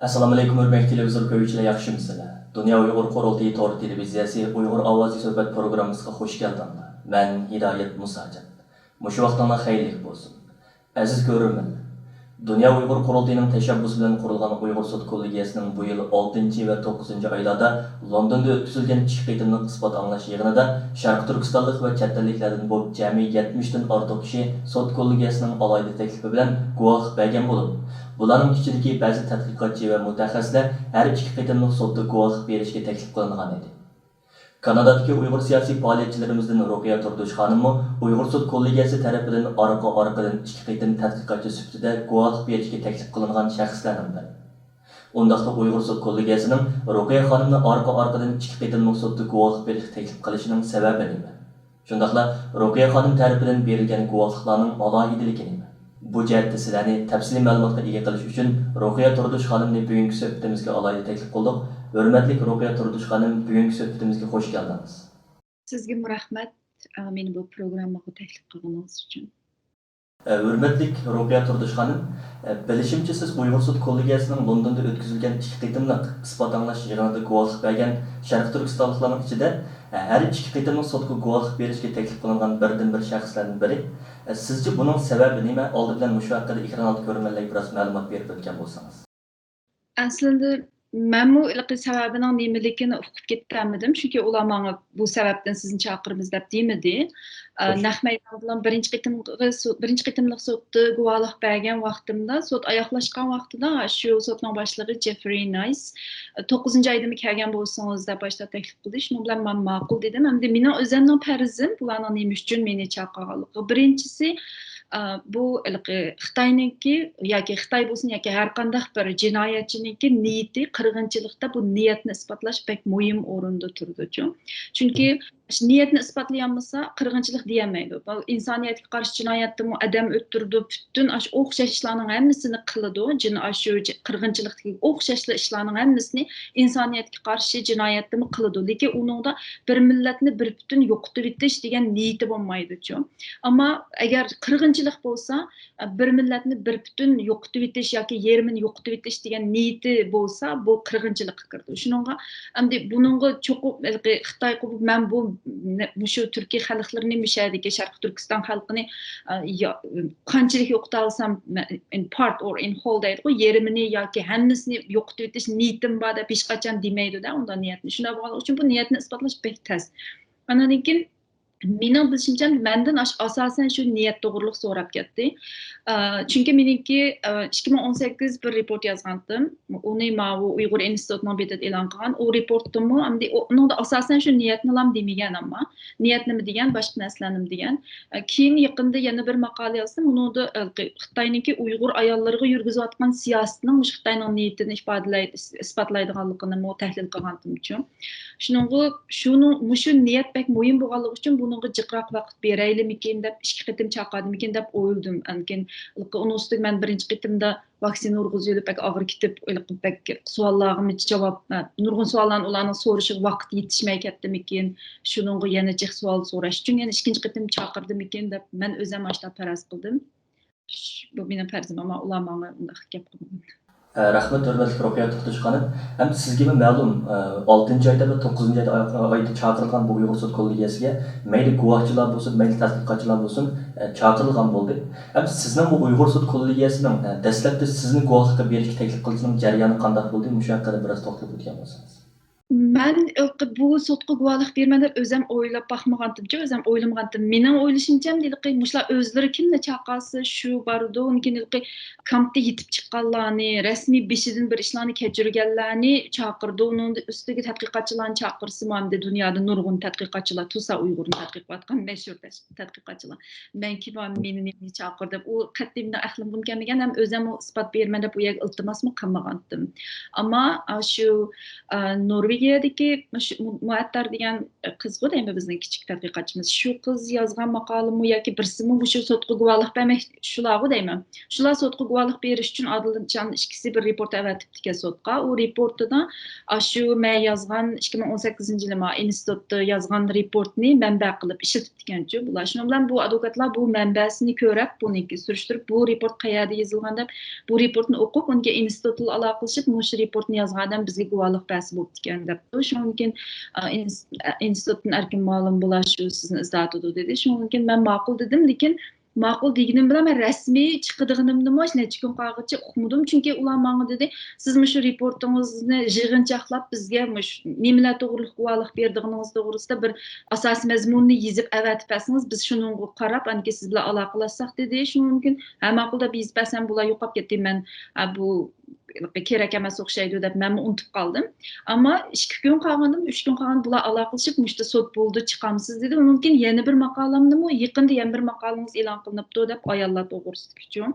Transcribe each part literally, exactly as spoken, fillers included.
ئەسسالامۇئەلەيكۇم، ھۆرمەتلىك تېلېۋىزور كۆرگۈچىلەر، ياخشىمۇسىلەر؟ دۇنيا ئۇيغۇر قۇرۇلتىيى تور تېلېۋىزىيەسى ئۇيغۇر ئاۋازى سۆھبەت پروگراممىسىغا خۇش كەلدىڭلار. مەن ھىدايەت مۇساجان. مۇشۇ ۋاقتىڭلار خەيرلىك بولسۇن. ئەزىز كۆرۈرمەنلەر، دۇنيا ئۇيغۇر قۇرۇلتىيىنىڭ تەشەببۇسى بىلەن قۇرۇلغان ئۇيغۇر سوت كوللېگىيەسىنىڭ بۇ يىل ئالتىنچى ۋە توققۇزىنچى ئايلاردا لوندوندا ئۆتكۈزۈلگەن ئىككى قېتىملىق ئىسپات ئاڭلاش يىغىنىدا شەرقىي تۈركىستانلىق ۋە چەت ئەللىكلەردىن بولۇپ جەمئىي يەتمىشتىن ئارتۇق كىشى سوت كوللېگىيەسىنىڭ ئالاھىدە تەكلىپى بىلەن گۇۋاھلىق بەرگەن بولۇپ، بۇلارنىڭ ئىچىدىكى بەزى تەتقىقاتچى ۋە مۇتەخەسسىسلەر ھەر ئىككى قېتىملىق سوتتا گۇۋاھلىق بېرىشكە تەكلىپ قىلىنغان ئىدى. كانادادىكى ئۇيغۇر سىياسىي پائالىيەتچىلىرىمىزدىن رۇقىيە تۇردۇش خانىممۇ ئۇيغۇر سوت كوللېگىيەسى تەرىپىدىن ئارقا-ئارقىدىن ئىككى قېتىم تەتقىقاتچى سۈپىتىدە گۇۋاھلىق بېرىشكە تەكلىپ قىلىنغان شەخسلەرنىڭ بىرى. ئۇنداقتا ئۇيغۇر سوت كوللېگىيەسىنىڭ رۇقىيە خانىمنى ئارقا-ئارقىدىن ئىككى قېتىملىق سوتتا گۇۋاھلىق بېرىشكە تەكلىپ قىلىشىنىڭ سەۋەبى نېمە؟ شۇنداقلا رۇقىيە خانىم تەرىپىدىن بېرىلگەن گۇۋاھلىقلارنىڭ ئالاھىدىلىكى نېمە؟ بۇ جەھەتتە سىلەرنى تەپسىلىي مەلۇماتقا ئىگە قىلىش ئۈچۈن رۇقىيە تۇردۇش خانىمنى بۈگۈنكى سۆھبىتىمىزگە ئالاھىدە تەكلىپ قىلدۇق. ھۆرمەتلىك رۇقىيە تۇردۇش خانىم، بۈگۈنكى سۆھبىتىمىزگە خۇش كەلدىڭىز. سىزگىمۇ رەھمەت، ئا، مېنى بۇ پروگراممىغا تەكلىپ قىلغىنىڭىز ئۈچۈن. ئە، ھۆرمەتلىك رۇقىيە تۇردۇش خانىم، ئە، بىلىشىمچە، سىز ئۇيغۇر سوت كوللېگىيەسىنىڭ لوندوندا ئۆتكۈزۈلگەن ئىككى قېتىملىق ئىسپات ئاڭلاش يىغىنىدا گۇۋاھلىق بەرگەن شەرقىي تۈركىستانلىقلارنىڭ ئىچىدە، ئە، ھەر ئىككى قېتىملىق سوتقا گۇۋاھلىق بېرىشكە تەكلىپ قىلىنغان بىردىنبىر شەخسلەردىن بىرى. ئە، سىزچە بۇنىڭ سەۋەبى نېمە؟ ئالدى بىلەن مۇشۇ ھەققىدە ئېكران ئالدى كۆرۈرمەنلەرگە بىراز مەلۇمات بېرىپ ئۆتكەن بولسىڭىز. ئەسلىدە مەنمۇ ھېلىقى سەۋەبىنىڭ نېمىلىكىنى ئۇقۇپ كېتەلمىدىم، چۈنكى ئۇلار ماڭا بۇ سەۋەبتىن سىزنى چاقىرىمىز دەپ دېمىدى. ئە، خوش. نەق مەيدان بىلەن بىرىنچى قېتىمغا سو-، بىرىنچى قېتىملىق سوتتا گۇۋاھلىق بەرگەن ۋاقتىمدا، سوت ئاياغلاشقان ۋاقتىدا شۇ سوتنىڭ باشلىقى جېفرى نايس، ئە، «توققۇزىنچى ئايدىمۇ كەلگەن بولسىڭىز» دەپ باشتا تەكلىپ قىلدى. شۇنىڭ بىلەن مەن ماقۇل دېدىم. ئەمدى مېنىڭ ئۆزۈمنىڭ پەرىزىم بۇلارنىڭ نېمە ئۈچۈن مېنى چاقىرغانلىقى. بىرىنچىسى، ئا، بۇ ھېلىقى خىتاينىڭكى ياكى خىتاي بولسۇن ياكى ھەر قانداق بىر جىنايەتچىنىڭكى نىيىتى، قىرغىنچىلىقتا بۇ نىيەتنى ئىسپاتلاش بەك مۇھىم ئورۇندا تۇرىدۇچۇ. چۈنكى نىيەتنى ئىسپاتلىيالمىسا، قىرغىنچىلىق دېيەلمەيدۇ. بۇ ئىنسانىيەتكە قارشى جىنايەتتىمۇ ئادەم ئۆلتۈرىدۇ، پۈتۈن ئاشۇ ئوخشاش ئىشلارنىڭ ھەممىسىنى قىلىدۇ. جىن-، ئاشۇ جى-، قىرغىنچىلىقتىكى ئوخشاشلا ئىشلارنىڭ ھەممىسىنى ئىنسانىيەتكە قارشى جىنايەتتىمۇ قىلىدۇ. لېكىن ئۇنىڭدا بىر مىللەتنى بىر پۈتۈن يوقىتىۋېتىش دېگەن نىيىتى بولمايدۇچۇ. ئەمما ئەگەر قىرغىنچىلىق بولسا، بىر مىللەتنى بىر پۈتۈن يوقىتىۋېتىش ياكى يېرىمىنى يوقىتىۋېتىش دېگەن نىيىتى بولسا، بۇ قىرغىنچىلىققا كىرىدۇ. شۇنىڭغا ئەمدى بۇنىڭغا چوقۇم ھېلىقى خىتايغا بۇ، مەن بۇ، مۇشۇ تۈركىي خەلقلىرىنى، مۇشۇ يەردىكى شەرقىي تۈركىستان خەلقىنى، ئە، يا-، قانچىلىك يوقىتالىسام، مە-، in part or in whole دەيدىغۇ، يېرىمىنى ياكى ھەممىسىنى يوقىتىۋېتىش نىيىتىم بار دەپ ھېچقاچان دېمەيدۇ-دە، ئۇنداق نىيەتنى. شۇنداق بولغانلىقى ئۈچۈن بۇ نىيەتنى ئىسپاتلاش بەك تەس. ئاندىن كېيىن مېنىڭ بىلىشىمچە، مەندىن ئاش-، ئاساسەن شۇ نىيەت توغرۇلۇق سوراپ كەتتى. ئە، چۈنكى مېنىڭكى، ئە، ئىككى مىڭ ئون سەككىز بىر رېپورت يازغانتىم. ئۇنى ماۋۇ ئۇيغۇر ئىنستىتۇتىنىڭ بېتىدە ئېلان قىلغان. ئۇ رېپورتتىمۇ، ئەمدى ئۇ، ئۇنىڭدا ئاساسەن شۇ نىيەتنىلام دېمىگەن، ئەمما نىيەتنىمۇ دېگەن، باشقا نەرسىلەرنىمۇ دېگەن. ئە، كېيىن يېقىندا يەنە بىر ماقالە يازدىم. ئۇنىڭدا، ئە، خىتاينىڭكى ئۇيغۇر ئاياللىرىغا يۈرگۈزۈۋاتقان سىياسىتىنىڭ مۇشۇ خىتاينىڭ نىيىتىنى ئىپادىلەي-، ئىس-، ئىسپاتلايدىغانلىقىنىمۇ تەھلىل قىلغانتىمچۇ. شۇنىڭغا، شۇنىڭ، مۇشۇ نىيەت بەك مۇھىم بولغانلىقى ئۈچۈن بۇنىڭغا جىقراق ۋاقىت بېرەيلىمىكىن دەپ، ئىككى قېتىم چاقىردىمىكىن دەپ ئويلىدىم. ئانكىن ئۇنىڭ ئۈستىگە مەن بىرىنچى قېتىمدا ۋاكسىنا ئۇرغۇزۇۋېلىپ، بەك ئاغرىپ كېتىپ، بەك سوئاللارغىمۇ جاۋاب، نۇرغۇن سوئاللارنى ئۇلارنىڭ سورىشىغا ۋاقىت يېتىشمەي كەتتىمىكىن، شۇنىڭغا يەنە جىق سوئال سوراش ئۈچۈن يەنە ئىككىنچى قېتىم چاقىردىمىكىن دەپ مەن ئۆزۈم ئاشۇنداق پەرەز قىلدىم. بۇ مېنىڭ پەرىزىم، ئەمما ئۇلار ماڭا ئۇنداق گەپ قىلمىدى. ئە، رەھمەت، ھۆرمەتلىك رۇقىيە توختاش خانىم. ھەم سىزگىمۇ مەلۇم، ئە، ئالتىنچى ئايدا ۋە توققۇزىنچى ئايدا، ئايدا چاقىرىلغان بۇ ئۇيغۇر سوت كوللېگىيەسىگە مەيلى گۇۋاھچىلار بولسۇن، مەيلى تەتقىقاتچىلار بولسۇن، ئە، چاقىرىلغان بولدى. ھەم سىزنىڭ بۇ ئۇيغۇر سوت كوللېگىيەسىنىڭ، ئە، دەسلەپتە سىزنى گۇۋاھلىققا بېرىشكە تەكلىپ قىلىشىنىڭ جەريانى قانداق بولدى؟ مۇشۇ ھەققىدە بىراز توختىلىپ ئۆتكەن بولسىڭىز. مەن ھېلىقى بۇ سوتقا گۇۋاھلىق بېرىمەن دەپ ئۆزۈم ئويلاپ باقمىغانتىمچۇ، ئۆزۈم ئويلىمىغانتىم. مېنىڭ ئويلىشىمچە، ئەمدى ھېلىقى مۇشۇلار ئۆزلىرى كىمنى چاقىرسا شۇ بارىدۇ. ئۇنىڭ كېيىن ھېلىقى كامپتا يېتىپ چىققانلارنى، رەسمىي بېشىدىن بىر ئىشلارنى كەچۈرگەنلەرنى چاقىرىدۇ. ئۇنىڭ ئۈستىگە تەتقىقاتچىلارنى چاقىرسىمۇ، ئەمدى دۇنيادا نۇرغۇن تەتقىقاتچىلار تۇرسا، ئۇيغۇرنى تەتقىق قىلىۋاتقان مەشھۇر تەت-، تەتقىقاتچىلار. مەن كىم، مېنى نېمە چاقىر دەپ، ئۇ قەتئىي مېنىڭ ئەقلىمگىمۇ كەلمىگەن، ھەم ئۆزۈممۇ ئىسپات بېرىمەن دەپ ئۇ يەرگە ئىلتىماسمۇ قىلمىغانتىم. ئەمما، ئا، شۇ، ئا، نورۋېگ نورۋېگىيەدىكى مۇشۇ مۇ-، مۇئەتتەر دېگەن قىزغۇ دەيمەن، بىزنىڭ كىچىك تەتقىقاتچىمىز. شۇ قىز يازغان ماقالىمۇ ياكى بىرسىمۇ مۇشۇ سوتقا گۇۋاھلىق بەرمەك، شۇلارغۇ دەيمەن. شۇلار سوتقا گۇۋاھلىق بېرىش ئۈچۈن ئادىلجان ئىككىسى بىر رېپورت ئەۋەتىپتىكەن سوتقا. ئۇ رېپورتىدا ئاشۇ مەن يازغان ئىككى مىڭ ئون سەككىزىنچى يىلى ما ئىنستىتۇتتا يازغان رېپورتنى مەنبە قىلىپ ئىشلىتىپتىكەنچۇ بۇلار. شۇنىڭ بىلەن بۇ ئادۋوكاتلار بۇ مەنبەسىنى كۆرۈپ، بۇنىڭكى سۈرۈشتۈرۈپ، بۇ رېپورت قەيەردە يېزىلغان دەپ، بۇ رېپورتنى ئوقۇپ، ئۇنىڭ كېيىن ئىنستىتۇت بىلەن ئالاقىلىشىپ، مۇشۇ رېپورتنى يازغان ئادەم بىزگە گۇۋاھلىق بەرسە بوپتىكەن دەپتۇ. شۇنىڭدىن كېيىن، ئا، ئىنس-، ئا، ئىنستىتۇتتىن ئەركىن مۇئەللىم بۇلار شۇ سىزنى ئىزدەۋاتىدۇ دېدى. شۇنىڭدىن كېيىن مەن ماقۇل دېدىم، لېكىن ماقۇل دېگىنىم بىلەن مەن رەسمىي چىقىدىغىنىمنىمۇ نەچچە كۈن قالغىچە ئۇقمىدىم. چۈنكى ئۇلار ماڭا دېدى، سىز مۇشۇ رېپورتىڭىزنى يىغىنچاقلاپ بىزگە مۇشۇ نېمىلەر توغرۇلۇق گۇۋاھلىق بېرىدىغىنىڭىز توغرىسىدا بىر ئاساسىي مەزمۇننى يېزىپ ئەۋەتىپ بەرسىڭىز، بىز شۇنىڭغا قاراپ ئاندىن كېيىن سىز بىلەن ئالاقىلاشساق دېدى. شۇنىڭدىن كېيىن ھە ماقۇل دەپ يېزىپ بەرسەم بۇلار يوقاپ كەتتى. مەن، ھە، بۇ كېرەك ئەمەس ئوخشايدۇ دەپ مەنمۇ ئۇنتۇپ قالدىم. ئەمما ئىككى كۈن قالغاندىن، ئۈچ كۈن قالغاندا بۇلار ئالاقىلىشىپ، مۇشۇ سوت بولدى، چىقامسىز دېدى. ئۇنىڭدىن كېيىن يەنە بىر ماقالەمنىمۇ يېقىندا يەنە بىر ماقالىڭىز ئېلان قىلىنىپتۇ دەپ ئاياللار توغرىسىدىكىچۇ.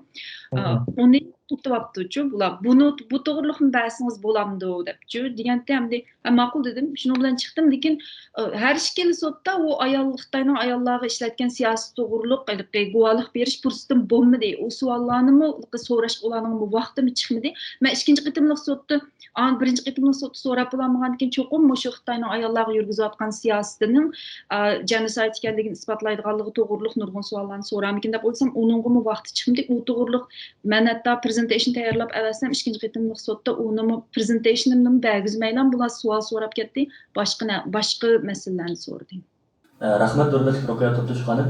ئا، ئۇنى توختىۋاپتۇچۇ بۇلار. بۇنى، بۇ توغرىلىقمۇ بەرسىڭىز بولامدۇ دەپچۇ دېگەنتى ئەمدى ھە، ماقۇل دېدىم. شۇنىڭ بىلەن چىقتىم. لېكىن، ئە، ھەر ئىككىلا سوتتا ئۇ ئايال، خىتاينىڭ ئاياللارغا ئىشلەتكەن سىياسىتى توغرۇلۇق ھېلىقى گۇۋاھلىق بېرىش پۇرسىتىم بولمىدى. ئۇ سوئاللارنىمۇ ھېلىقى سوراشقا ئۇلارنىڭمۇ ۋاقتىمۇ چىقمىدى. مەن ئىككىنچى قېتىملىق سوتتا، ئا، بىرىنچى قېتىملىق سوتتا سوراپ بولالمىغاندىكىن، چوقۇم مۇشۇ خىتاينىڭ ئاياللارغا يۈرگۈزۈۋاتقان سىياسىتىنىڭ، ئا، جېنوسايد ئىكەنلىكىنى ئىسپاتلايدىغانلىقى توغرۇلۇق نۇرغۇن سوئاللارنى سورارمىكىن دەپ ئويلىسام، ئۇنىڭغىمۇ ۋاقتى چىقمىدى. ئۇ توغرۇلۇق مەن ھەتتا پرېزېنتېيشن تەييارلاپ ئەۋەتسەم، ئىككىنچى قېتىملىق سوتتا ئۇنىمۇ، پرېزېنتېيشنىمنىمۇ بەرگۈزمەيلا بۇلار سوئال سوراپ كەتتى. باشقا نە-، باشقا مەسىلىلەرنى سورىدى. ئە، رەھمەت، ھۆرمەتلىك رۇقىيە توپتوش خانىم.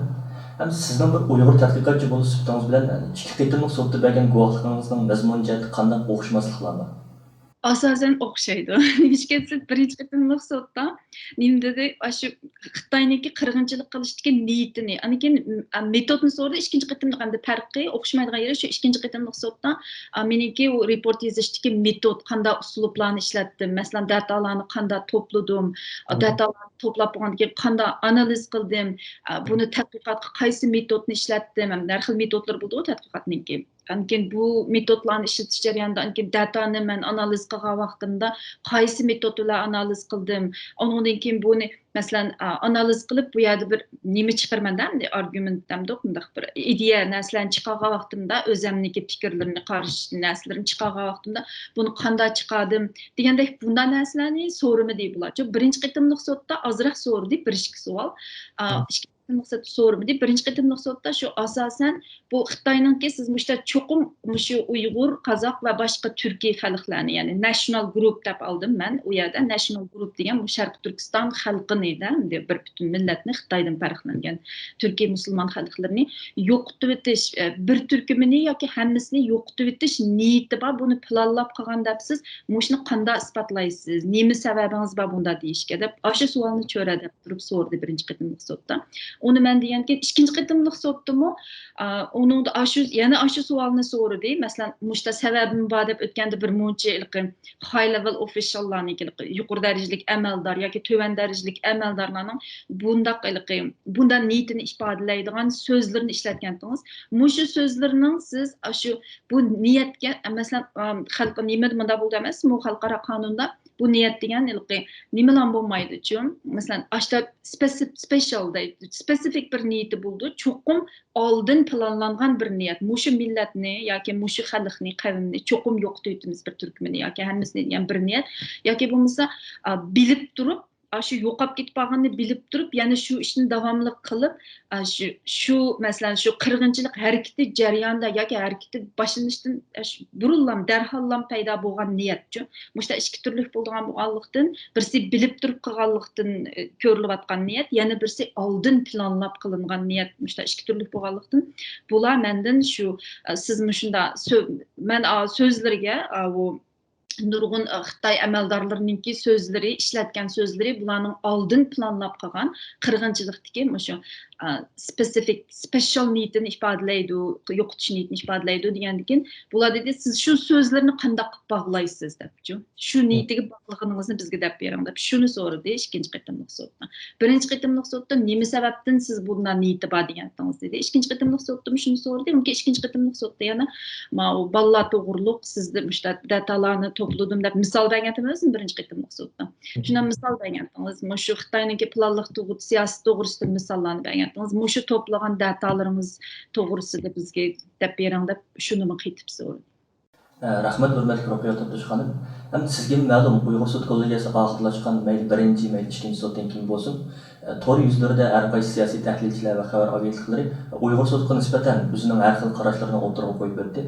ھەم سىزنىڭ بىر ئۇيغۇر تەتقىقاتچى بولۇش سۈپىتىڭىز بىلەن، ئىككى قېتىملىق سوتتا بەرگەن گۇۋاھلىقىڭىزنىڭ مەزمۇن جەھەتتە قانداق ئوخشىماسلىقلار بار؟ ئاساسەن ئوخشايدۇ. نېمىشقا دېسە، بىرىنچى قېتىملىق سوتتا نېمە دېدى؟ ئاشۇ خىتاينىڭكى قىرغىنچىلىق قىلىشتىكى نىيىتىنى، ئاندىن كېيىن، م-، مېتودنى سورىدى. ئىككىنچى قېتىملىق ئەمدى پەرقى، ئوخشىمايدىغان يېرى شۇ، ئىككىنچى قېتىملىق سوتتا، ئا، مېنىڭكى ئۇ رېپورت يېزىشتىكى مېتود، قانداق ئۇسلۇبلارنى ئىشلەتتىم، مەسىلەن، داتالارنى قانداق توپلىدىم، ئا، داتالارنى توپلاپ بولغاندىن كېيىن قانداق ئانالىز قىلدىم، ئا، بۇنى تەتقىقاتقا قايسى مېتودنى ئىشلەتتىم، ھەم ھەر خىل مېتودلىرى بولىدۇ تەتقىقاتنىڭكى. ئاندىن كېيىن بۇ مېتودلارنى ئىشلىتىش جەريانىدا، ئاندىن كېيىن داتانى مەن ئانالىز قىلغان ۋاقتىمدا قايسى مېتود بىلەن ئانالىز قىلدىم، ئۇنىڭدىن كېيىن بۇنى، مەسىلەن، ئا، ئانالىز قىلىپ، بۇ يەردە بىر نېمە چىقىرىمەن-دە، ئەمدى ئارگۇمېنت دەمدۇق، مۇنداق بىر ئىدىيە نەرسىلەرنى چىقارغان ۋاقتىمدا، ئۆزەمنىڭكى پىكىرلىرىنى، قارىشى نەرسىلىرىنى چىقارغان ۋاقتىمدا، بۇنى قانداق چىقاردىم دېگەندەك بۇنداق نەرسىلەرنى سورىمىدى بۇلار. چۈنكى بىرىنچى قېتىملىق سوتتا ئازراق سورىدى، بىر ئىككى سوئال. ئا، ئىككى قېتىملىق سوتتا سورىمىدى. بىرىنچى قېتىملىق سوتتا شۇ ئاساسەن بۇ خىتاينىڭكى سىز مۇشتا چوقۇم مۇشۇ ئۇيغۇر، قازاق ۋە باشقا تۈركىي خەلقلەرنى، يەنى نەشنال گۇرۇپ دەپ ئالدىم مەن ئۇ يەردە. نەشنال گۇرۇپ دېگەن بۇ شەرقىي تۈركىستان خەلقىنى دە، بىر پۈتۈن مىللەتنى، خىتايدىن پەرقلەنگەن تۈركىي مۇسۇلمان خەلقلىرىنى يوقىتىۋېتىش، ئە، بىر تۈركۈمنى ياكى ھەممىسىنى يوقىتىۋېتىش نىيىتى بار، بۇنى پىلانلاپ قىلغان دەپسىز، مۇشۇنى قانداق ئىسپاتلايسىز؟ نېمە سەۋەبىڭىز بار بۇنداق دېيىشكە دەپ، ئاشۇ سوئالنى چۆرىدەپ تۇرۇپ سورىدى بىرىنچى قېتىملىق سوتتا. ئۇنى مەن دېگەنكىن، ئىككىنچى قېتىملىق سوتتىمۇ، ئا، ئۇنىڭدا ئاشۇ، يەنە ئاشۇ سوئالنى سورىدى. مەسىلەن، مۇشتا سەۋەبىم بار دەپ ئۆتكەندە بىر مۇنچە ھېلىقى ھاي لېۋېل ئوفىشاللارنىڭكى، يۇقىرى دەرىجىلىك ئەمەلدار ياكى تۆۋەن دەرىجىلىك ئەمەلدارلارنىڭ بۇنداق ھېلىقى، بۇنداق نىيىتىنى ئىپادىلەيدىغان سۆزلىرىنى ئىشلەتكەنتىڭىز. مۇشۇ سۆزلىرىنىڭ سىز ئاشۇ بۇ نىيەتكە، مەسىلەن، ئا، خەلق نېمە مۇنداق بولدى ئەمەسمۇ، خەلقئارا قانۇندا بۇ نىيەت دېگەن ھېلىقى نېمىلام بولمايدۇچۇ؟ مەسىلەن، ئاشتا سپېسىف-، سپېشال دەيدۇ، سپېسىفىك بىر نىيىتى بولىدۇ. چوقۇم ئالدىن پىلانلانغان بىر نىيەت. مۇشۇ مىللەتنى ياكى مۇشۇ خەلقنى، قەۋمنى چوقۇم يوقىتىۋېتىمىز، بىر تۈركۈمنى ياكى ھەممىسىنى دېگەن بىر نىيەت. ياكى بولمىسا، ئا، بىلىپ تۇرۇپ، ئاشۇ يوقاپ كېتىپ قالغىنىنى بىلىپ تۇرۇپ، يەنە شۇ ئىشنى داۋاملىق قىلىپ، ئا، شۇ، شۇ، مەسىلەن، شۇ قىرغىنچىلىق ھەرىكىتى جەريانىدا ياكى ھەرىكىتى باشلىنىشتىن، ئا، شۇ بۇرۇنلام، دەرھاللام پەيدا بولغان نىيەتچۇ. مۇشۇنداق ئىككى تۈرلۈك بولىدىغان بولغانلىقتىن، بىرسى بىلىپ تۇرۇپ قىلغانلىقتىن، ئە، كۆرۈلۈۋاتقان نىيەت، يەنە بىرسى ئالدىن پىلانلاپ قىلىنغان نىيەت، مۇشۇنداق ئىككى تۈرلۈك بولغانلىقتىن، بۇلار مەندىن شۇ، ئە، سىز مۇشۇنداق سۆ-، مەن، ئا، سۆزلىرىگە، ئا، ئۇ نۇرغۇن، ئا، خىتاي ئەمەلدارلىرىنىڭكى سۆزلىرى، ئىشلەتكەن سۆزلىرى بۇلارنىڭ ئالدىن پىلانلاپ قىلغان قىرغىنچىلىقتىكى مۇشۇ، ئا، سپېسىفىك، سپېشال نىيىتىنى ئىپادىلەيدۇ، يوقىتىش نىيىتىنى ئىپادىلەيدۇ دېگەندىكىن، بۇلار دېدى، سىز شۇ سۆزلىرىنى قانداق قىلىپ باغلايسىز دەپچۇ. شۇ نىيىتىگە باغلىغىنىڭىزنى بىزگە دەپ بېرىڭ دەپ شۇنى سورىدى ئىككىنچى قېتىملىق سوتتا. بىرىنچى قېتىملىق سوتتا نېمە سەۋەبتىن سىز بۇنداق نىيىتى بار دېگەنتىڭىز دېدى. ئىككىنچى قېتىملىق سوتتىمۇ شۇنى سورىدى. مۇمكىن ئىككىنچى قېتىملىق سوتتا يەنە ماۋۇ بالىلار توغرۇلۇق سىزدە مۇشۇنداق داتالارنى توپ توپلىدىم دەپ مىسال بەرگەنتىم ئۆزۈم بىرىنچى قېتىملىق سوتتا. شۇنداق مىسال بەرگەنتىڭىز، مۇشۇ خىتاينىڭكى پىلانلىق تۇغۇت سىياسىتى توغرىسىدا مىساللارنى بەرگەنتىڭىز، مۇشۇ توپلىغان داتالىرىڭىز توغرىسىدا بىزگە دەپ بېرىڭ دەپ شۇنىمۇ قېتىپ سورىدى. ئە، رەھمەت، ھۆرمەتلىك رۇقىيە تۇردۇش خانىم. ھەم سىزگە مەلۇم، ئۇيغۇر سوت كوللېگىيەسى ئاخىرلاشقان مەيلى بىرىنچى، مەيلى ئىككىنچى سوتتىن كېيىن بولسۇن، ئە، تور يۈزلىرىدە ھەر قايسى سىياسىي تەھلىلچىلەر ۋە خەۋەر ئاگېنتلىقلىرى ئۇيغۇر سوتىغا نىسبەتەن ئۆزىنىڭ ھەر خىل قاراشلىرىنى ئوتتۇرىغا قويۇپ ئۆتتى.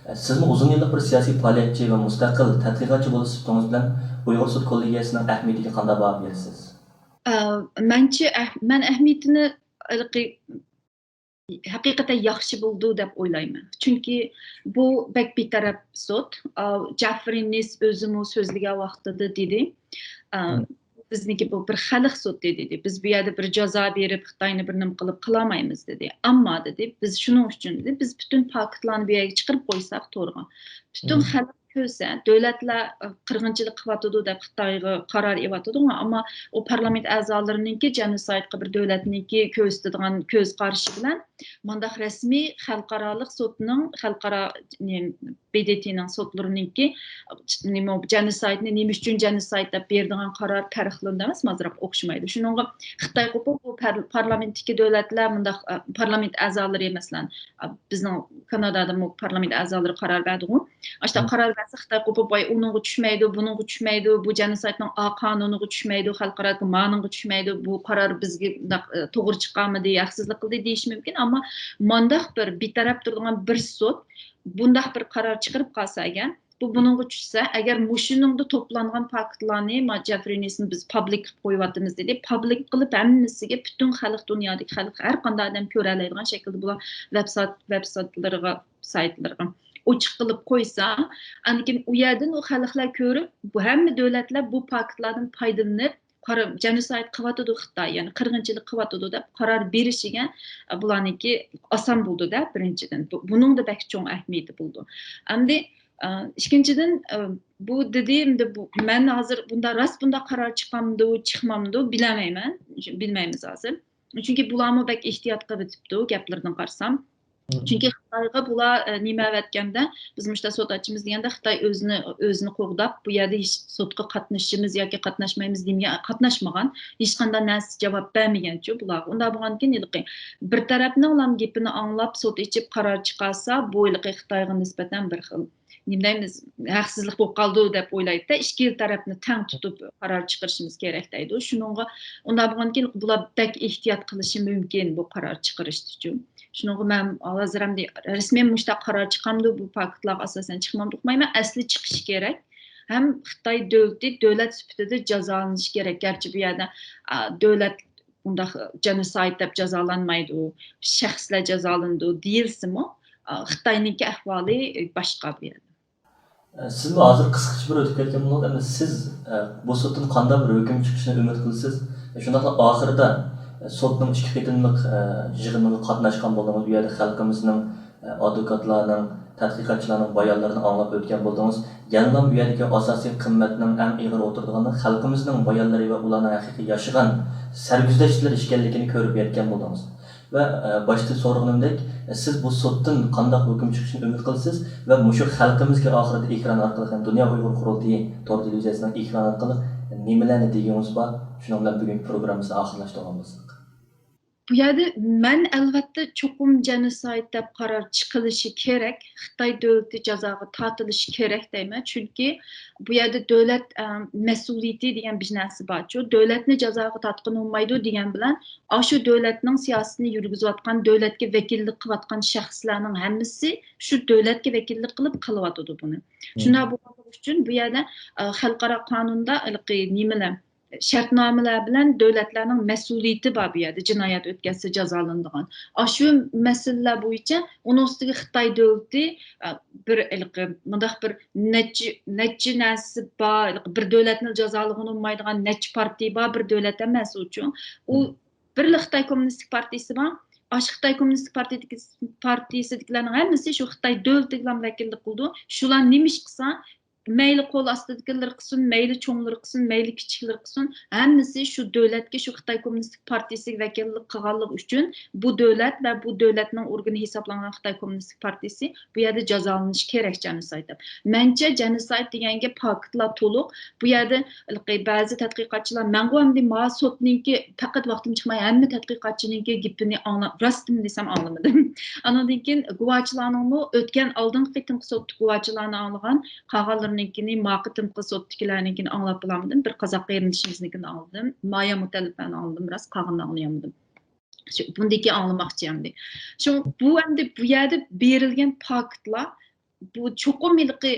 ئە، سىزمۇ ئۇزۇن يىللىق بىر سىياسىي پائالىيەتچى ۋە مۇستەقىل تەتقىقاتچى بولۇش سۈپىتىڭىز بىلەن ئۇيغۇر سوت كوللېگىيەسىنىڭ ئەھمىيىتىگە قانداق باھا بېرىسىز؟ ئە، مەنچە ئەھ-، مەن ئەھمىيىتىنى ھېلىقى ھەقىقەتەن ياخشى بولىدۇ دەپ ئويلايمەن. چۈنكى بۇ بەك بىتەرەپ سوت. ئا، جېفرى نىس ئۆزىمۇ سۆزلىگەن ۋاقتىدا دېدى، ئا، بىزنىڭكى بۇ بىر خەلق سوتى دېدى. بىز بۇ يەردە بىر جازا بېرىپ، خىتاينى بىر نېمە قىلىپ قىلالمايمىز دېدى. ئەمما دېدى، بىز شۇنىڭ ئۈچۈن دېدى، بىز پۈتۈن پاكىتلارنى بۇ يەرگە چىقىرىپ قويساق تورغا، پۈتۈن خەلق كۆرسە، دۆلەتلەر، ئە، قىرغىنچىلىق قىلىۋاتىدۇ دەپ خىتايغا قارار ئېلىۋاتىدۇ، ئەمما ئۇ پارلامېنت ئەزالىرىنىڭكى جېنوسايدقا بىر دۆلەتنىڭكى كۆرسىتىدىغان كۆز قارىشى بىلەن مۇنداق رەسمىي خەلقئارالىق سوتنىڭ، خەلقئارا، نېمە، بې دې تېنىڭ سوتلىرىنىڭكى، نېمە، جېنوسايدنى نېمە ئۈچۈن جېنوسايد دەپ بېرىدىغان قارار پەرقلىنىدۇ ئەمەسمۇ، ئازراق ئوخشىمايدۇ. شۇنىڭغا خىتاي قوپۇپ، بۇ پەر-، پارلامېنتتىكى دۆلەتلەر مۇنداق، ئە، پارلامېنت ئەزالىرى، مەسىلەن، ئە، بىزنىڭ كانادادىمۇ پارلامېنت ئەزالىرى قارار بەردىغۇ. ئاشۇنداق قارار بەرسە، خىتاي قوپۇپ، ۋاي، ئۇنىڭغا چۈشمەيدۇ، بۇنىڭغا چۈشمەيدۇ، بۇ جېنوسايدنىڭ ئا قانۇنىغا چۈشمەيدۇ، خەلقئارادىكى مانىڭغا چۈشمەيدۇ، بۇ قارار بىزگە مۇنداق، ئە، توغرا چىقارمىدى، ھەقسىزلىك قىلدى دېيىشى مۇمكىن. ئەمما مانداق بىر بىتەرەپ تۇرىدىغان بىر سوت بۇنداق بىر قارار چىقىرىپ قالسا ئەگەر، بۇ بۇنىڭغا چۈشسە، ئەگەر مۇشۇنىڭدا توپلانغان پاكىتلارنى، ما، جېفرى نىسنى بىز پابلىك قىلىپ قويۇۋاتىمىز دېدى. پابلىك قىلىپ ھەممىسىگە، پۈتۈن خەلق، دۇنيادىكى خەلق، ھەر قانداق ئادەم كۆرەلەيدىغان شەكىلدە بۇلار ۋېبسايت، ۋېبسايتلىرىغا، سايتلىرىغا ئوچۇق قىلىپ قويسا، ئاندىن كېيىن ئۇ يەردىن ئۇ خەلقلەر كۆرۈپ، بۇ ھەممە دۆلەتلەر بۇ پاكىتلاردىن پايدىلىنىپ، قارا-، جېنوسايد قىلىۋاتىدۇ خىتاي، يەنى قىرغىنچىلىق قىلىۋاتىدۇ دەپ قارار بېرىشىگە، ئە، بۇلارنىڭكى ئاسان بولىدۇ-دە، بىرىنچىدىن. بۇ، بۇنىڭدا بەك چوڭ ئەھمىيىتى بولىدۇ. ئەمدى، ئە، ئىككىنچىدىن، ئە، بۇ دېدى، ئەمدى بۇ، مەن ھازىر بۇندا راست بۇنداق قارار چىقامدۇ، چىقمامدۇ، بىلەلمەيمەن. بىلمەيمىز ھازىر. چۈنكى بۇلارمۇ بەك ئېھتىيات قىلىۋېتىپتۇ، گەپلىرىدىن قارىسام. چۈنكى خىتايغا بۇلار، ئە، نېمە ئەۋەتكەندە، بىز مۇشتا سوت ئاچىمىز دېگەندە، خىتاي ئۆزىنى، ئۆزىنى قوغداپ، بۇ يەردە ھېچ سوتقا قاتنىشىمىز ياكى قاتناشمايمىز دېمىگەن، قاتناشمىغان، ھېچقانداق نەرسە جاۋاب بەرمىگەنچۇ بۇلارغا. ئۇنداق بولغاندىكىن، ھېلىقى بىر تەرەپنىڭ گېپىنى ئاڭلاپ، سوت ئېچىپ قارار چىقارسا، بۇ ھېلىقى خىتايغا نىسبەتەن بىر خىل، نېمە دەيمىز، ھەقسىزلىق بولۇپ قالىدۇ دەپ ئويلايدۇ-دە، ئىككىلا تەرەپنى تەڭ تۇتۇپ قارار چىقىرىشىمىز كېرەك دەيدۇ. شۇنىڭغا، ئۇنداق بولغاندىكىن، بۇلار بەك ئېھتىيات قىلىشى مۇمكىن بۇ قارار چىقىرىشتىچۇ. شۇنىڭغا مەن ھازىر ئەمدى رەسمىي مۇشۇنداق قارار چىقامدۇ، بۇ پاكىتلارغا ئاساسەن چىقمامدۇ ئۇقمايمەن. ئەسلى چىقىشى كېرەك. ھەم خىتاي دۆلىتى دۆلەت سۈپىتىدە جازالىنىشى كېرەك. گەرچە بۇ يەردە، ئا، دۆلەت بۇنداق جېنوسايد دەپ جازالانمايدۇ، شەخسلەر جازالىنىدۇ دېيىلسىمۇ، ئا، خىتاينىڭكى ئەھۋالى باشقا بۇ يەردە. سىزمۇ ھازىر قىسقىچە بىر ئۆتۈپ كەتكەن بولدىڭىز. ئەمدى سىز، ئە، بۇ سوتتىن قانداق بىر ھۆكۈم چىقىشىنى ئۈمىد قىلىسىز؟ شۇنداقلا ئاخىرىدا، ئە، سوتنىڭ ئىككى قېتىملىق، ئە، يىغىنىغا قاتناشقان بولدىڭىز. بۇ يەردە خەلقىمىزنىڭ، ئە، ئادۋوكاتلارنىڭ، تەتقىقاتچىلارنىڭ بايانلىرىنى ئاڭلاپ ئۆتكەن بولدىڭىز. يەنىلا بۇ يەردىكى ئاساسىي قىممەتنىڭ ئەڭ ئېغىر ئولتۇرىدىغىنى خەلقىمىزنىڭ بايانلىرى ۋە ئۇلارنىڭ ھەقىقىي ياشىغان سەرگۈزەشتلىرى ئىكەنلىكىنى كۆرۈپ يەتكەن بولدىڭىز. ۋە، ئە، باشتا سورىغىنىمدەك، سىز بۇ سوتتىن قانداق ھۆكۈم چىقىشىنى ئۈمىد قىلىسىز ۋە مۇشۇ خەلقىمىزگە ئاخىرىدا ئېكران ئارقىلىق، يەنى دۇنيا ئۇيغۇر قۇرۇلتىيى تور تېلېۋىزىيەسىنىڭ ئېكرانى ئارقىلىق نېمىلەرنى دېگۈڭىز بار؟ شۇنىڭ بىلەن بۈگۈنكى پروگراممىمىزنى ئاخىرلاشتۇرغان بولساق. بۇ يەردە مەن ئەلۋەتتە چوقۇم جېنوسايد دەپ قارار چىقىلىشى كېرەك، خىتاي دۆلىتى جازاغا تارتىلىشى كېرەك دەيمەن. چۈنكى بۇ يەردە دۆلەت، ئە، مەسئۇلىيىتى دېگەن بىر نەرسە بارچۇ. دۆلەتنى جازاغا تارتقىلى بولمايدۇ دېگەن بىلەن، ئاشۇ دۆلەتنىڭ سىياسىتىنى يۈرگۈزۈۋاتقان، دۆلەتكە ۋەكىللىك قىلىۋاتقان شەخسلەرنىڭ ھەممىسى شۇ دۆلەتكە ۋەكىللىك قىلىپ قىلىۋاتىدۇ بۇنى. شۇنداق بولغانلىقى ئۈچۈن بۇ يەردە، ئە، خەلقئارا قانۇندا ھېلىقى نېمىلەر، شەرتنامىلەر بىلەن دۆلەتلەرنىڭ مەسئۇلىيىتى بار بۇ يەردە، جىنايەت ئۆتكەزسە جازالىنىدىغان. ئاشۇ مەسىلىلەر بويىچە ئۇنىڭ ئۈستىگە خىتاي دۆلىتى، ئە، بىر ھېلىقى مۇنداق بىر نەچچە، نەچچە نەرسىسى بار، ھېلىقى بىر دۆلەتنى جازالىغىلى بولمايدىغان نەچچە پارتىيە بار، بىر دۆلەت ئەمەس ئۇچۇ. ئۇ بىرلا خىتاي كوممۇنىستىك پارتىيىسى بار. ئاشۇ خىتاي كوممۇنىستىك پارتىيىدىكى، پارتىيىسىدىكىلەرنىڭ ھەممىسى شۇ خىتاي دۆلىتىگىلا ۋەكىللىك قىلىدۇ. شۇلار نېمە ئىش قىلسا، مەيلى قول ئاستىدىكىلىرى قىلسۇن، مەيلى چوڭلىرى قىلسۇن، مەيلى كىچىكلىرى قىلسۇن، ھەممىسى شۇ دۆلەتكە، شۇ خىتاي كوممۇنىستىك پارتىيىسىگە ۋەكىللىك قىلغانلىقى ئۈچۈن بۇ دۆلەت ۋە بۇ دۆلەتنىڭ ئورگىنى ھېسابلانغان خىتاي كوممۇنىستىك پارتىيىسى بۇ يەردە جازالىنىشى كېرەك جېنوسايد دەپ. مەنچە جېنوسايد دېگەنگە پاكىتلار تولۇق. بۇ يەردە ھېلىقى بەزى تەتقىقاتچىلار، مەنغۇ ئەمدى ما سوتنىڭكى پەقەت ۋاقتىم چىقماي ھەممە تەتقىقاتچىنىڭكى گېپىنى ئاڭلاپ، راستىمنى دېسەم ئاڭلىمىدىم. ئانىڭدىن كېيىن گۇۋاچىلارنىڭمۇ ئۆتكەن ئالدىنقى قېتىمقى سوتتا گۇۋاچىلارنى ئاڭلىغان، قالغانلىرىنىڭكىنى، ما قېتىمقى سوتتىكىلەرنىڭكىنى ئاڭلاپ بولالمىدىم. بىر قازاق قېرىندىشىمىزنىڭكىنى ئاڭلىدىم. مايا مۇتەللىپەنى ئاڭلىدىم، راست قالغىنىنى ئاڭلىيالمىدىم. شۇ، بۇندىكى ئاڭلىماقچى ئەمدى. شۇ، بۇ ئەمدى بۇ يەردە بېرىلگەن پاكىتلار، بۇ چوقۇم ھېلىقى،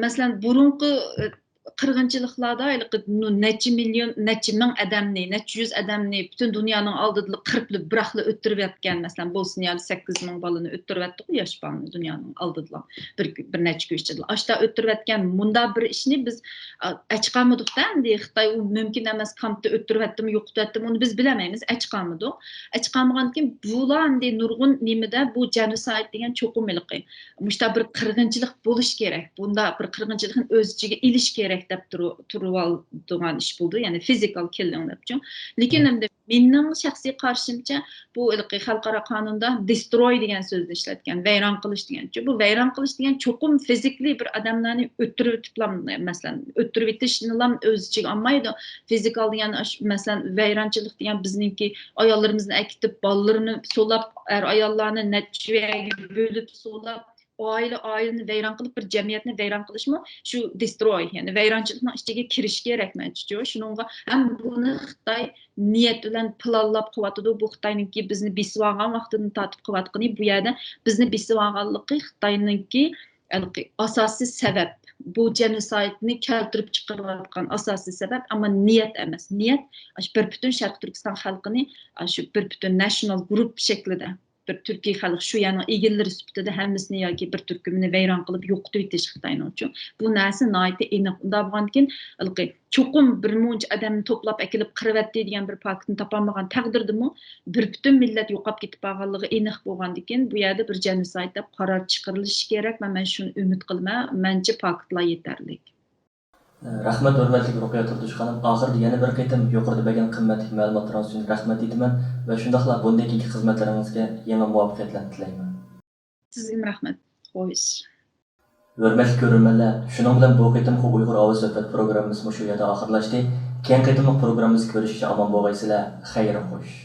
مەسىلەن، بۇرۇنقى، ئى، قىرغىنچىلىقلاردا ھېلىقى نۇ-، نەچچە مىليون، نەچچە مىڭ ئادەمنى، نەچچە يۈز ئادەمنى پۈتۈن دۇنيانىڭ ئالدىدىلا قىرىپلا بىراقلا ئۆتتۈرۈۋەتكەن، مەسىلەن، بوسنىيەدە سەككىز مىڭ بالىنى ئۆتتۈرۈۋەتتىغۇ، ياش بالىنى دۇنيانىڭ ئالدىدىلا بىر، بىر نەچچە كۈن ئىچىدىلا. ئاشتا ئۆتتۈرۈۋەتكەن مۇنداق بىر ئىشنى بىز، ئا، ئەچقالمىدۇقتا ئەمدى خىتاي ئۇ مۇمكىن ئەمەس، كامپتا ئۆتتۈرۈۋەتتىمۇ، يوقىتىۋەتتىمۇ، ئۇنى بىز بىلەلمەيمىز، ئەچقالمىدۇق. ئەچقالمىغاندىكىن بۇلار ئەمدى نۇرغۇن نېمىدە بۇ جېنوسايد دېگەن چوقۇم ھېلىقى مۇشتا بىر قىرغىنچىلىق بولۇش كېرەك، بۇنداق بىر قىرغىنچىلىقنى ئۆز ئىچىگە ئېلىش كېرەك دەپ تۇرۇ-، تۇرۇۋالىدىغان ئىش بولدى، يەنى فىزىكال كىللىڭ دەپچۇ. لېكىن ئەمدى مېنىڭ شەخسىي قارىشىمچە، بۇ ھېلىقى خەلقئارا قانۇندا دېستروي دېگەن سۆزنى ئىشلەتكەن، ۋەيران قىلىش دېگەنچۇ. بۇ ۋەيران قىلىش دېگەن چوقۇم فىزىكلىي بىر ئادەملەرنى ئۆتتۈرۈۋېتىپلا، مەسىلەن، ئۆتتۈرۈۋېتىشنىلا ئۆز ئىچىگە ئالمايدۇ. فىزىكال دېگەن، مەسىلەن، ۋەيرانچىلىق دېگەن بىزنىڭكى ئاياللىرىمىزنى ئەكېتىپ، بالىلىرىنى سولاپ، ئەر ئاياللارنى نەچچە يەرگە بۆلۈپ سولاپ، ئائىلە، ئائىلىنى ۋەيران قىلىپ، بىر جەمئىيەتنى ۋەيران قىلىشمۇ شۇ دېستروي، يەنى ۋەيرانچىلىقنىڭ ئىچىگە كىرىش كېرەك، مەنچىچۇ. شۇنىڭغا ھەم بۇنى خىتاي نىيەت بىلەن پىلانلاپ قىلىۋاتىدۇ. بۇ خىتاينىڭكى بىزنى بېسىۋالغان ۋاقتىدىن تارتىپ قىلىۋاتقىنى، بۇ يەردە بىزنى بېسىۋالغانلىقى خىتاينىڭكى ھېلىقى ئاساسىي سەۋەب. بۇ جېنوسايدنى كەلتۈرۈپ چىقىرىۋاتقان ئاساسىي سەۋەب، ئەمما نىيەت ئەمەس. نىيەت ئاشۇ بىر پۈتۈن شەرقىي تۈركىستان خەلقىنى ئاشۇ بىر پۈتۈن ناشنال گۇرۇپ شەكلىدە بىر تۈركىي خەلق شۇ يەرنىڭ ئىگىلىرى سۈپىتىدە ھەممىسىنى ياكى بىر تۈركۈمنى ۋەيران قىلىپ يوقىتىۋېتىش خىتاينىڭچۇ. بۇ نەرسە ناھايىتى ئېنىق. ئۇنداق بولغاندىكىن، ھېلىقى چوقۇم بىر مۇنچە ئادەمنى توپلاپ ئەكېلىپ قىرىۋەتتى دېگەن بىر پاكىتنى تاپالمىغان تەقدىردىمۇ، بىر پۈتۈن مىللەت يوقاپ كېتىپ قالغانلىقى ئېنىق بولغاندىكىن، بۇ يەردە بىر جېنوسايد دەپ قارار چىقىرىلىشى كېرەك ۋە مەن شۇنى ئۈمىد قىلىمەن. مەنچە پاكىتلار يېتەرلىك. رەھمەت، ھۆرمەتلىك رۇقىيە تۇردۇش خانىم. ئاخىرىدا يەنە بىر قېتىم يۇقىرىدا بەرگەن قىممەتلىك مەلۇماتلىرىڭىز ئۈچۈن رەھمەت ئېيتىمەن ۋە شۇنداقلا بۇندىن كېيىنكى خىزمەتلىرىڭىزگە يېڭى مۇۋەپپەقىيەتلەرنى تىلەيمەن. سىزگىمۇ رەھمەت. خوش. ھۆرمەتلىك كۆرۈرمەنلەر، شۇنىڭ بىلەن بۇ قېتىمقى ئۇيغۇر ئاۋازى سۆھبەت پروگراممىسى مۇشۇ يەردە ئاخىرلاشتى. كېيىنكى قېتىملىق پروگراممىمىزدا كۆرۈشكىچە ئامان بولغايسىلەر. خەير خوش.